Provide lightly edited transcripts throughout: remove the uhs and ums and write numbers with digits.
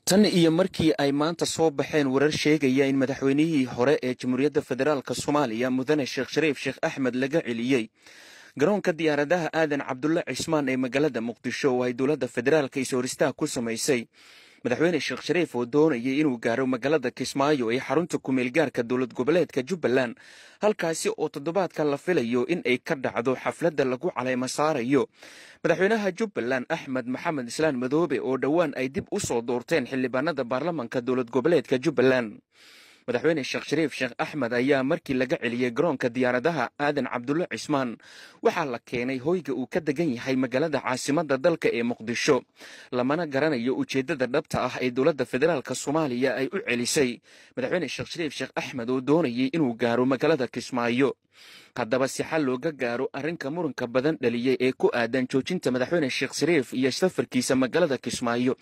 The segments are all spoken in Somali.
Tan iyo markii ay maanta soo baxeen warar sheegaya in madaxweynihii hore ee Jamhuuriyadda Federaalka Soomaaliya Mudane Sheekh Shariif Sheekh Axmed laga celiyey garoonka diyaaradaha Aadan Cabdulle Cismaan ee magaalada Muqdisho oo ay dowladda federaalka is-horistaag ku samaysay madaxweyne Sheekh Shariif oo doonayay inuu gaaro magaalada Kismaayo ee xarunta kumeelgaarka dowlad goboleedka Jubbaland, halkaasi oo toddobaadka la filayo in ay ka dhacdo xafladda lagu caleemo saarayo madaxweynaha Jubbaland Axmed Maxamed Islaan Madoobe oo dhowaan ay dib u soo doorteen xildhibaanada baarlamanka dowlad goboleedka Jubbaland. Madaxweyne Sheekh Shariif Sheekh Axmed ayaa markii laga celiyey garoonka diyaaradaha Aadan Cabdulle Cismaan waxaa la keenay hoyga uu ka degan yahay magaalada caasimadda dalka ee Muqdisho, lamana garanayo ujeeddada dhabta ah ee dowladda federaalka Soomaaliya ay u celisay madaxweyne Sheekh Shariif Sheekh Axmed oo doonayay inuu gaaro magaalada Kismaayo. Haddaba si xal looga gaaro arrinka muranka badan dhaliyey ee ku aadan joojinta madaxweyne Sheekh Shariif iyo safarkiisa magaalada Kismaayo,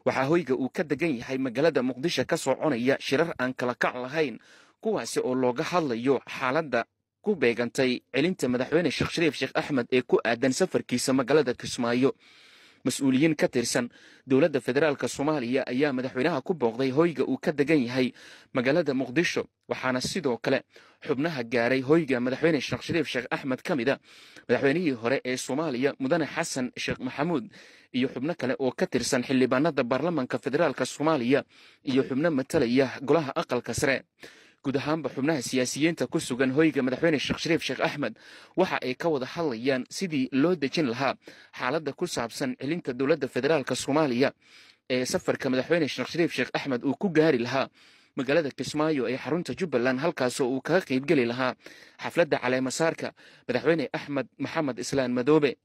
waxaa hoyga uu ka degan yahay magaalada Muqdisho ka soconaya shirar aan kala kac lahayn, kuwaasi oo looga hadlayo xaaladda ku beegantay celinta madaxweyne Sheekh Shariif Sheekh Axmed ee ku aadan safarkiisa magaalada Kismaayo. Mas-uuliyiin ka tirsan dowladda federaalka Soomaaliya ayaa madaxweynaha ku booqday hoyga uu ka degan yahay magaalada Muqdisho, waxaana sidoo kale xubnaha gaaray hoyga madaxweyne Sheekh Shariif Sheekh Axmed ka mid a madaxweynihii hore ee Soomaaliya Mudane Xasan Sheekh Maxamuud iyo xubno kale oo ka tirsan xildhibaanada baarlamanka federaalka Soomaaliya iyo xubno matalaya golaha aqalka sare. Guud ahaanba xubnaha siyaasiyiinta ku sugan hoyga madaxweyne Sheekh Shariif Sheekh Axmed waxa ay ka wada hadlayaan sidii loo dejin lahaa xaaladda ku saabsan celinta dowladda federaalka Soomaaliya ee safarka madaxweyne Sheekh Shariif Sheekh Axmed uu ku gaari lahaa magaalada Kismaayo ee xarunta Jubbaland, halkaasoo uu kaga qaybgeli lahaa xafladda caleemasaarka madaxweyne Axmed Maxamed Islaan Madoobe.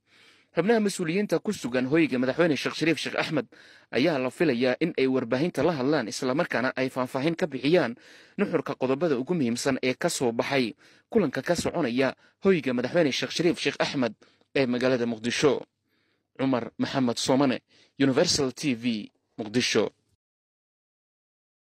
Xubnaha mas-uuliyiinta ku sugan hoyga madaxweyne Sheekh Shariif Sheekh Axmed ayaa la filayaa in ay warbaahinta la hadlaan islamarkaana ay faahfaahin ka bixiyaan nuxurka qodobada ugu muhiimsan ee ka soo baxay kulanka ka soconaya hoyga madaxweyne Sheekh Shariif Sheekh Axmed ee magaalada Muqdisho. Cumar Maxamed Soomane, Universal TV, Muqdisho.